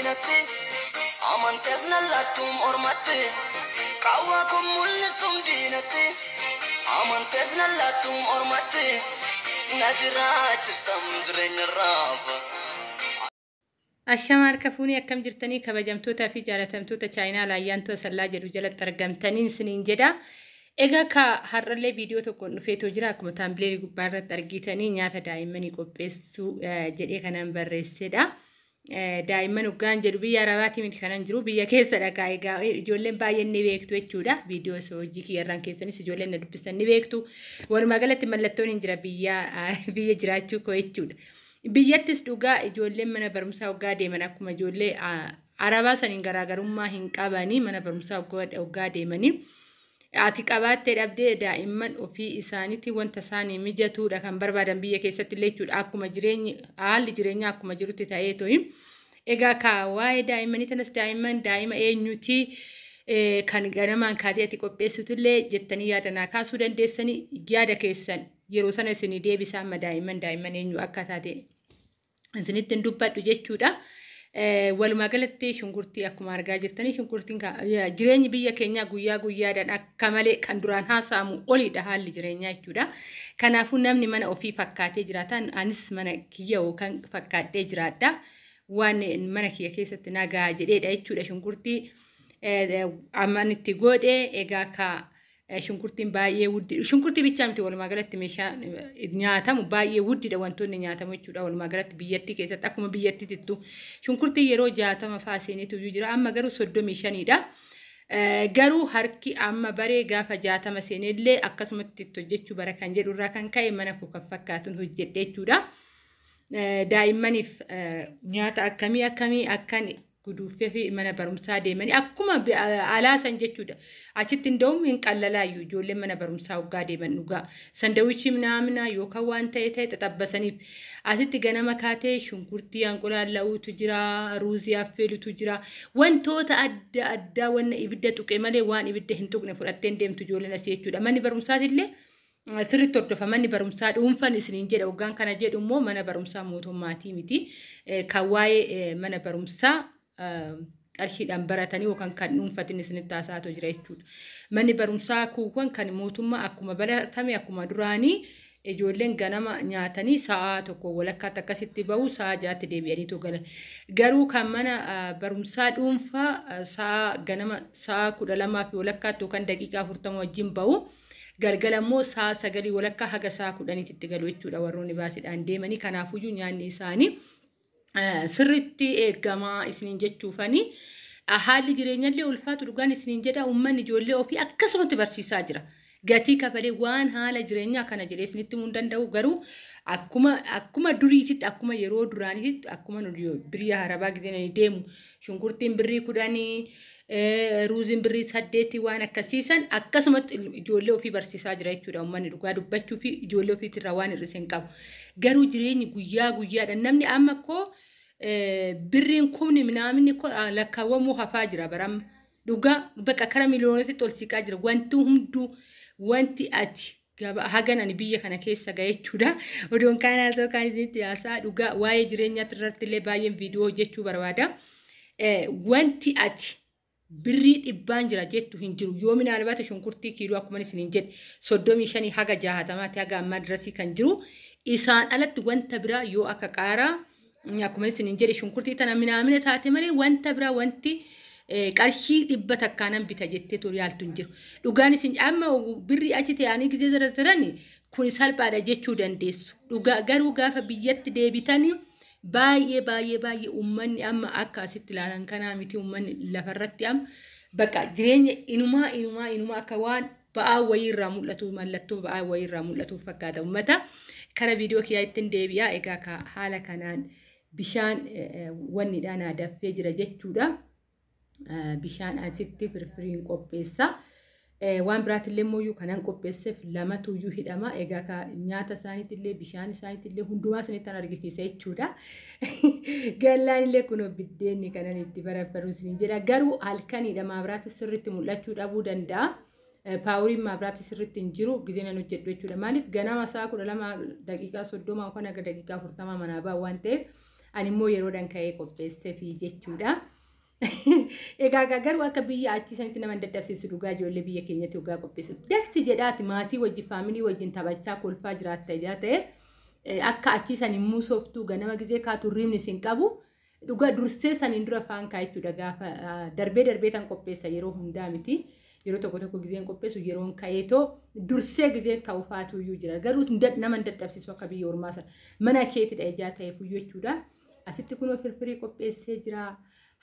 diinatti, amantees nallattuum ormatti, qaawwaa kun mul'istuum diinatti, amantees nallattuum ormatti, na jiraachistam jireenya raafa. Ashama harka fuunee, akkam jirtanii kabajamtootaa fi jaalatamtoota chaayinaa Laayyaantoo Sallaa jedhu jalatti argamtaniin isiniin jedha. Egaa ka har'allee viidiyoo tokkoon dhufeetoo jira. Akkuma thumbnail gubbaa irratti argitanii, nyaata daa'immanii qopheessuu jedhee kanan barreessedha. Daa'imman hoggaan jedhu biyya Arabaatii miti kanan jiru, biyya keessadha kaa. Egaa ijoolleen baay'een ni beektu jechuudha. Viidiyoo hojii kiyyarraan keessanis ijoolleen na dubbisan ni beektu. Walumaa galatti mallattoon hin jira biyya jiraachuu koo jechuudha. Biyyattis dhugaa ijoolleen mana barumsaa hoggaa deeman akkuma ijoollee Arabaa saniin garaagarummaa hin qabanii mana barumsaa hoggaa deemanii. Ati qabaattee dhabdee daa'imman ofii isaaniitti wanta isaanii mijatuudha kan barbaadan biyya keessatti illee jechuudha. Akkuma jireenyi, haalli jireenyaa akkuma jirutti ta'ee to'i. Egaa ka waa'ee daa'immanii tanas, daa'imman daa'ima eenyuti kan ganamaan kaatee ati qopheessitullee jettanii yaada naa kaasuu dandeessanii, yaada keessan yeroo sana isinii deebisaa. Amma daa'imman eenyu akka taate isinitti hin dubbadhu jechuudha. Walumaa galatti shunkurtii akkuma argaa jirtanii, shunkurtiin jireenyi biyya keenyaa guyyaa guyyaadhaan akka malee kan duraan haasa'amu oliidha haalli jireenyaa jechuudha. Kanaafuu namni mana ofii fakkaatee jiraatan, anis mana kiyya yookaan fakkaadhee jiraadha. Waan mana kiyya keessatti nagaa jedheedha jechuudha. Shunkurtii amman itti godhe. Egaa ka shunkurtiin baay'ee wuddi. Shunkurtii bichaa miti, walumaa galatti meeshaa nyaatamu baay'ee wuddidha, wantoonni nyaatamu jechuudha. Walumaa galatti biyyattii keessatti akkuma biyyattiittu shunkurtii yeroo 60 fa'aa seenitu iyyuu jira, amma garuu 35dha. Garuu harki amma baree gaafa 60 seenellee akkasumatti itti hojjechuu bara kan jedhu irraa kan ka'e mana koo kan fakkaatuun hojjedhe jechuudha. Daa'immaniif nyaata akkamii akkamii akkan guduuffee fi mana barumsaa deemanii akkuma alaasan jechuudha. Achitti hin da'uun hin qallalaayyuu ijoolleen mana barumsaa hoggaa deeman dhugaa. Sandawichii minaamina yookaan waan ta'e ta'e xaxabbasaniif. Asitti ganama kaatee shunkurtii anqulaalla'uutu jira, ruuzii affeelutu jira. Wantoota adda addaa wanna ibidda tuqe malee waan ibidda hin tuqne fudhattee hin deemtu ijoolleen asii jechuudha. Manni barumsaatillee sirriitti hordofa. Manni barumsaa dhuunfan isiniin jedha. Hoggaan kana jedhu immoo mana barumsaa mootummaatii miti. Kan waa'ee mana barumsaa qarshiidhaan baratanii yookaan kan dhuunfatin isinitti haasa'atu jira jechuudha. Manni barumsaa kuuwwan kan mootummaa akkuma baratame, akkuma duraanii ijoolleen ganama nyaatanii sa'a 1 walakkaatti akkasitti bahu, sa'a 6tti deebi'aniitu galan. Garuu kan mana barumsaa dhuunfaa sa'a ganama sa'a 12:30tti yookaan daqiiqaa 40 wajjin bahu. Galgala immoo sa'a 9:30 haga sa'a 10tti galu jechuudha warroonni baasiidhaan deemanii. Kanaafuyyuu nyaanni isaanii sirriitti eegamaa isiniin jechuufanii. Haalli jireenyallee ulfaatu, dhugaan isiniin jedha, uummanni ijoollee ofii akkasumatti barsiisaa jira. Gatii kafalee waan haala jireenyaa kana jedhee isinitti himuu hin danda'u, garuu akkuma duriititti, akkuma yeroo duraaniitti, akkuma biyya Arabaa giseen deemu shunkurtiin birrii 10, ruuziin birrii 8, waan akkasiisan akkasumatti ijoollee ofii barsiisaa jira jechuudha uummanni, dhugaa dubbachuu fi ijoollee ofiitirraa waan hir'ise hin qabu. Garuu jireenyi guyyaa guyyaadhaan namni amma koo birriin kumni minaaminni lakkaawwamuu hafaa jira baramma. Dhugaa bakka kara miliyoonatti ol siqaa jira. Wanti hunduu, wanti ati hagan ani biyya kana keessa gahe jechuudha. Odoon kaan haasa'u kaan isinitti haasa'a, dhugaa waa'ee jireenyaa irratti illee baay'een viidiyoo hojjechuu barbaada. Wanti ati birrii dhibbaan jira jettu hin jiru. Yoo minaan baate shunkurtii kiiloo akkuma isiniin jedhe 35 haga 60tti haga ammaa dirasii kan jiru. Isaan alatti wanta biraa yoo akka qaaraa, akkuma isiniin jedhe, shunkurtii tana minaamina taate malee wanta biraa wanti qarshii 100 nan bita jettee ture yaaltu hin jiru. Dhugaan isin amma birrii achi ta'anii gisee zarazarani kun salphaadha jechuu dandeessu. Dhugaa garuu gaafa biyyatti deebitanii baay'ee baay'ee baay'ee uummanni amma akka asitti ilaalan kanaa miti. Uummanni lafarratti amma bakka jireenya inumaa inumaa inumaa akka waan ba'aa wayiirraa mul'atu, mallattoo ba'aa wayiirraa mul'atu fakkaata uummata. Kara viidiyoo kiyyaa ittiin deebi'a. Egaa ka haala kanaan bishaan wannidhaan daffee jira jechuudha. Bishaan asitti firfiriin qopheessa. Waan biraatillee immoo kanan qopheesseef lamatu iyyuu hidhama. Egaa nyaata isaaniitillee, bishaan isaaniitillee, hundumaa isinitti argisiisa jechuudha. Gallaan illee kunoo biddeenni kanan itti faraffaru isiniin jedha. Garuu halkaniidha, maabiraati sirriitti mul'achuu dhabuu danda'a. Poweriin maabiraati sirriitti hin jiru gisee nan hojjedhu jechuudha. Maaliif, ganama sa'a 12 daqiiqaa 30 yookaan haga daqiiqaa 40 manaa ba'a waan ta'eef Ani immoo yeroodhaan ka'ee qopheesseefi jechuudha. Egaa garuu akka biyya achii sanitti nama hin dadhabsiisu dhugaa ijoollee biyya keenyatti hoggaa qopheessu. Dassi jedhaati maatii wajjin faamilii wajjin taphachaa kolfaa jiraatta ijaa ta'e akka achii san hin muusoftuu ganama gizee kaatu hirribni isin qabu. Dhugaa dursee saniin dura faan kaa jechuudha gaafa darbee darbee tan qopheessa yeroo hundaa miti. Yeroo tokko tokko gizeen qopheessu yeroon ka'eetoo dursee gizeen ka'u faatu iyyuu jira. Garuu nama hin dadhabsiisu akka biyya ormaa sana. Mana keetidha ijaa ta'eef jechuudha. Asitti kunoo firfirii qopheessee jira.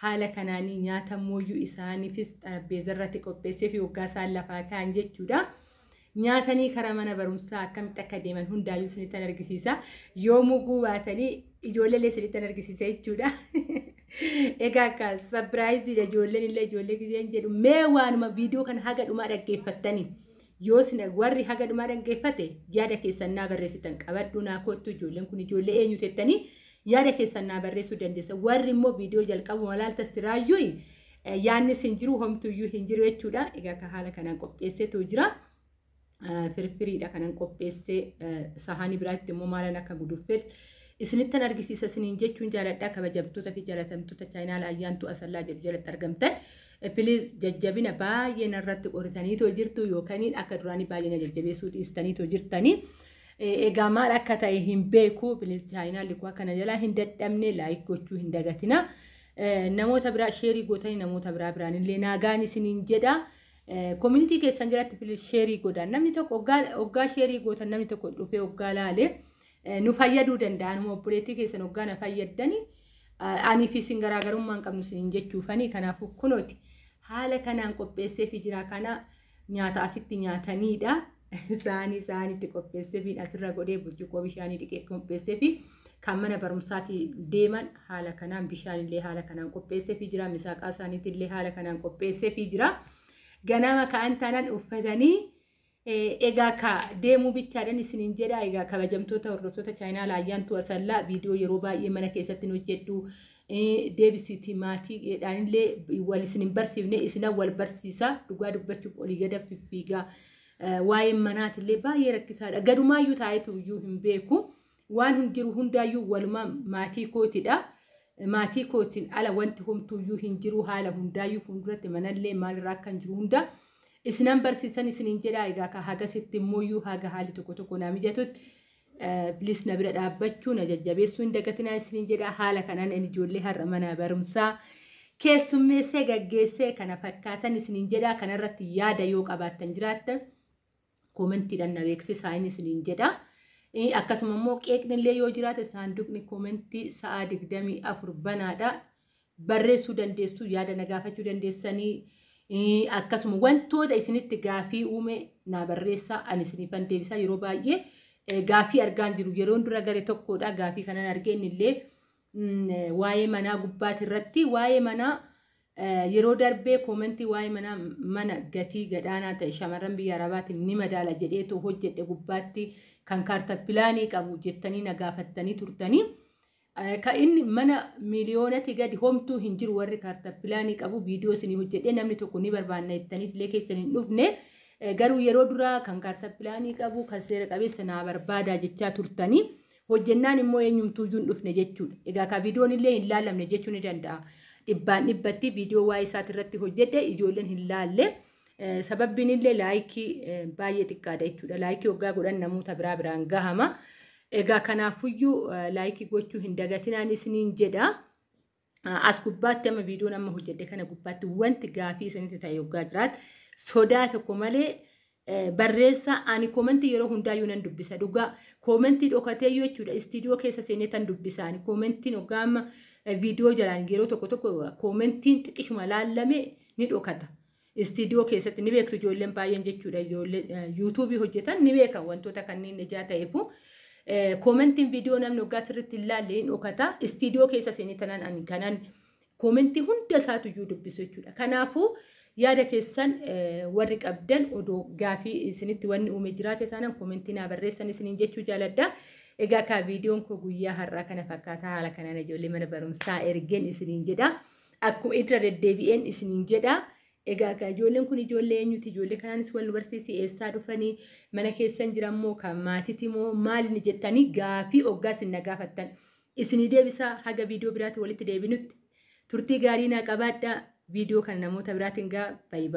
Haala kanaanii nyaata mooyyuu isaaniifis xarapheeza irratti qopheessee fi waggaa isaan lafaa ka'an jechuudha. Nyaatanii karaa mana barumsaa akkamitti akka deeman hundaayyuu isinittan argisiisa. Yoo muguu baatanii ijoollee isinittan argisiisa jechuudha. Egaa akka surpriseiidha ijoolleen illee ijoollee gizeen jedhu mee waanuma viidiyoo kana haga dhumaa dhaggeeffattanii. Yoo isin warri haga dhumaa dhaggeeffate yaada keessan naa barreessitan qabadhu naa kottu ijoolleen kun ijoollee eenyu jettanii yaada keessan naa barreessuu dandeessa. Warri immoo viidiyoo jalqabu malaalta siraayyuu yaadni isin jiru homtuyyuu hin jiru jechuudha. Egaa akka haala kanaan qopheesseetu jira. Firfiriidha kanan qopheessee sahaanii biraatti immoo maalan akka guduffetti isinittan argisiisa isiniin jechuun jaaladha. Kabajamtoota fi jaalatamtoota chaayinaala Ayyaantuu Asallaa jedhu jalatti argamtan. Please jajjabina baay'ee narratti qoritaniitoo jirtu yookaan akka duraanii baay'ee na jajjabeessuu dhiistaniitoo jirtanii. Egaa maal akka ta'e hin beeku. Please chaayinaalli kun akkana jalaa hin dadhabne like gochuu hin dagatina. Namoota biraa share gootanii namoota biraa biraan illee naagaan isiniin jedha. Community keessan jalatti please share godhaa. Namni tokko hoggaa share gootan namni tokko dhufee hoggaa laale nu fayyaduu danda'a. Anuma obboleettii keessan hoggaa na fayyadani anii fi isin garaagarummaa hin qabnu isiniin jechuufani. Kanaafuu kunooti haala kanaan qopheessee fi jira kana nyaata asitti nyaataniidha. Isaanii isaanitti qopheessee fi asirra godhee burcuqqoo bishaanii dhiqee qopheessee fi kan mana barumsaatti deeman haala kanaan bishaanillee haala kanaan qopheessee fi jira. Misaaqaa isaaniitillee haala kanaan qopheessee fi jira. Ganama ka'an taanaan uffatanii egaa ka deemuu bichaadhaan isiniin jedha. Egaa kabajamtoota hordoftoota chaayinaala Ayyaantuu Asallaa viidiyoo yeroo baay'ee mana keessatti hojjedhu deebisiitii maatiidhaanillee wal isin hin barsiifne isinan wal barsiisa. Dhugaa dubbachuuf olii gada fiffiigaa waa'een manaatillee baay'ee rakkisaadha. Gadumaayyuu taa'etu iyyuu hin beeku. Waan jiru hundaayyuu walumaa maatii kootidha. Maatii kootiin ala wanti homtuuyyuu hin jiru haala hundaayyuu fuulduratti manallee maalirraa akka hin jiru hunda isinan barsiisan isiniin jedha. Egaa ka hagasitti immoo haga haalli tokko tokko naa mijatutti please na bira dhaabbachuu na jajjabeessuu hin dagatinaa isiniin jedha. Haala kanaan inni ijoollee har'a mana barumsaa keessummeessee gaggeessee kana fakkaatan isiniin jedha. Kanarratti yaada yoo qabaattan jiraattan commentiidhaan na beeksisaa inni isiniin jedha. Akkasuma immoo qeeqni illee yoo jiraate saanduqni comment sa'a 24 banaadha. Barreessuu dandeessu, yaada na gaafachuu dandeessanii. Akkasuma wantoota isinitti gaafii uume naa barreessaa ani isiniifan deebisaa. Yeroo baay'ee gaafii argaan jiru. Yeroon dura gare tokkodha gaafii kanan argee innillee waa'ee manaa gubbaati irratti waa'ee manaa yeroo darbee comment waa'ee manaa mana gatii gadaanaa ta'e shamarran biyya arabaatiin ni madaala jedheetu hojjedhe gubbaatti kan kaarta pilaanii qabu jettanii na gaafattanii turtanii. Ka inni mana miiliyoonatti gadi homtuu hin jiru warri kaarta pilaanii qabu viidiyoo isinii hojjedhee namni tokko ni barbaanna jettanii illee keessan hin dhufne. Garuu yeroo duraa kan kaarta pilaanii qabu kan seera qabeessa naa barbaadaa jechaa turtanii. Hojjennaan immoo eenyumtuuyyuu hin dhufne jechuudha. Egaa ka viidiyoon illee hin laallamne jechuu ni danda'a. Dhibbaan dhibbatti viidiyoo waa'ee isaati irratti hojjedhe ijoolleen hin laalle. Sababbiin illee like baay'ee xiqqaadha jechuudha. Like hoggaa godhan namoota biraa biraan gahama. Egaa kanaafuyyuu like gochuu hin dagatinaan isiniin jedha. As gubbaatti amma viidiyoon amma hojjedhe kana gubbaatti wanti gaafii isinitti ta'e hoggaa jiraate sodaa tokko malee barreessa. Ani comment yeroo hundaayyuu nan dubbisa. Dhugaa comment dhokateeyyuu jechuudha. Istiidiyoo keessa seenee tan dubbisa. Ani commentiin hoggaa amma viidiyoo jalaan yeroo tokko tokko commentiin xiqqishuma laallame ni dhokata. Istiidiyoo keessatti ni beektu ijoolleen baay'een jechuudha. Ijoollee YouTubeii hojjetan ni beekan wantoota kanneen ijaa ta'eefu. Commentiin viidiyoo namni hoggaa sirriitti hin laalle hin dhokata. Istiidiyoo keessa seenee tanan ani kanan comment hunda isaatu iyyuu dubbisu jechuudha. Kanaafuu yaada keessan warri qabdan odoo gaafii isinitti wanni uume jiraate taanaan comment naa barreessan isiniin jechuu jaaladha. Egaa kaa viidiyoon koo guyyaa har'aa kana fakkaataa haala kanaan ijoollee mana barumsaa ergeen isiniin jedha. Akkuma irra deddeebi'een isiniin jedha. Egaa kaa ijoolleen kun ijoollee eenyuti? Ijoollee kanaanis wal nu barsiisi eessaa dhufanii mana keessan jiran moo kan maatiiti moo maal ni jettanii gaafii hoggaa isin na gaafattan. Isinii deebisaa haga viidiyoo biraatti walitti deebinutti turtii gaarii naa qabaadhaa. Viidiyoo kana namoota biraatiin gaa baay'ee.